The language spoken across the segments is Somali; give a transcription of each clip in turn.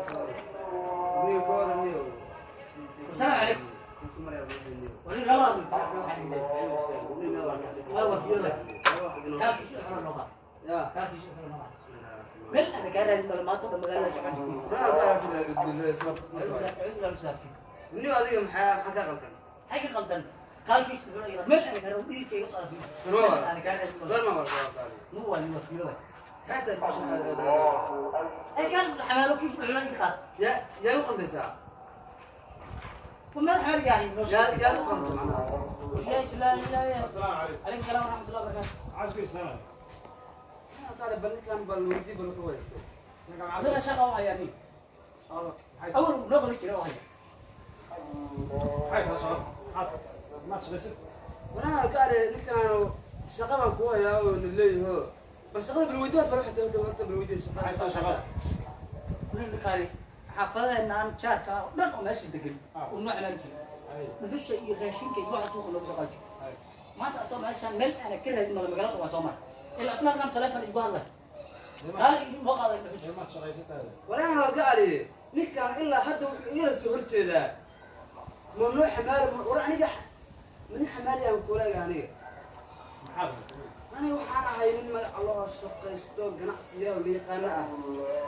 Niyo ka waran niyo. السلام عليكم. ولي الله waa fiyoda kaalkii soo xiro noqo. Ya. Kaalkii soo xiro noqo meel ana kaa raadin bal maanta dhan magaalada socon. Niyo adiga maxaa ka qaldan? Maxay ka qaldan? Kaalkii soo xiro meel ana kaa raadin dhiigkayga socda ana kaa raadin bal. Goorma war? Nu waa ni waa fiyoda. Xataa Ay kaal xamaalo kii xiro inta qaad. Yaa u qaldaysaa? وما حمل قاعد. Yaa u qaldan macnaha? يا سلام لا يا السلام عليكم. عليكم السلام ورحمة الله وبركاته. عاوز السلام. Qaar bal ninkan bal weydii bal wuxuu haysto. aniga shaqa u hayaa nin awal noo qaban jira oo haya. maxay tahay shaqada? Maxaad maad shaqaysid? Walaal gaare ninkan shaqa baan ku hayaa oo na leeyaho. Bal shaqada bal weydii bal waxay tahay horta bal weydii Maxay shaqada. tahay shaqada? Ninkaani xaafadaheenaan jaarka oo dhan oo meesha degan uu noo xamaali jiray. Ay. Dhuxusha iyo raashinka iyo waxa suuqa loogu soo qaadi jiray. Ay. Maanta asoo meeshaan meel aana ka raadin mala magaalada waa soo maray ilaa isna halkan telefoon igu hadlay kaale noo qaaday dhuxusha. Maad shaqaysid tahay? Walaal gaare ninkan ilaa hadda wuxuu igala soo horjeedaa. Mamnuuc xamaal war aniga min xamaali aan kuleega aniga. Maxaad? Aniga waxaan ahay nin magac loo shaqaysto ganacsiya oo la yaqaano ah.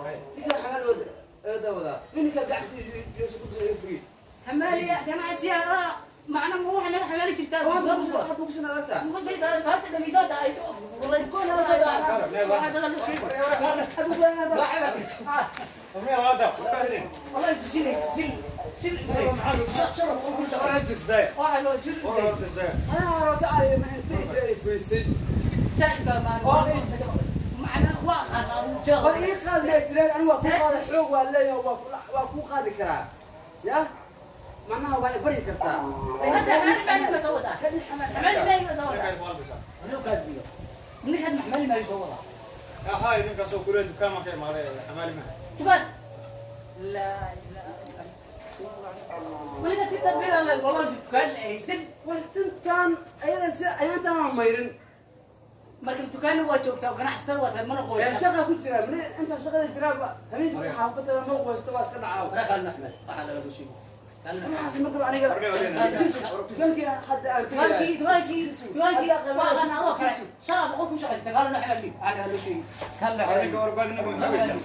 Ay. Ninkan xamaal wada eeda wadaa. Ninka gacantiisa ku jira fugi. Xamaaliya ganacsiya macna ma waxa naga xamaali jirtaa? Waxaad ku soo adagtaa. Mugu jirtaa hadda dhamisoota ay waxa dada loo sheegay. Miyaad hadda ku kaadin? والله جل جل جل شرب. War tisday. waxa loo jil. War tisday. Anaa gaare ma inta ay fuysay. جايبه ما macna waa qaadaa. War ii qaad ma tiraan aniga waa ku qaada xoog waa leeyahay waa ku qaadi karaa. Ya? Macnaha waa i bari kartaa. هذا حمالي ما سوتها. Hadii xamaal. حمالي ما سوتها. Ninkaad waaldisaa. منو كان فيه من هذا حمالي ما يسوتها. Yaa haay ninkaas oo kuleey dukaan ka imaaday xamaali ma. تبان لا لا ولذا تتبير الله والله دكان هيسن. War tintaan ayada si ayaantaan aan mayrin. Marka dukaan waa joogtaa ganacsatada waa mana Ee qoysa. shaqa ku jira min inta shaqada jira habeenkii xaafadada ma qoysto waa iska dhacaa. Raqal Axmed waxa laga sheego. Waxaas ma qabo aniga. Dukaankii hadda aan dukaankii dukaankii dukaankii waa qan adoo kale shalaa 100 ku shaqaysta. Kaalna Axmed waxa laga sheego. Ninka war go'aad ninka maxaa weysaa?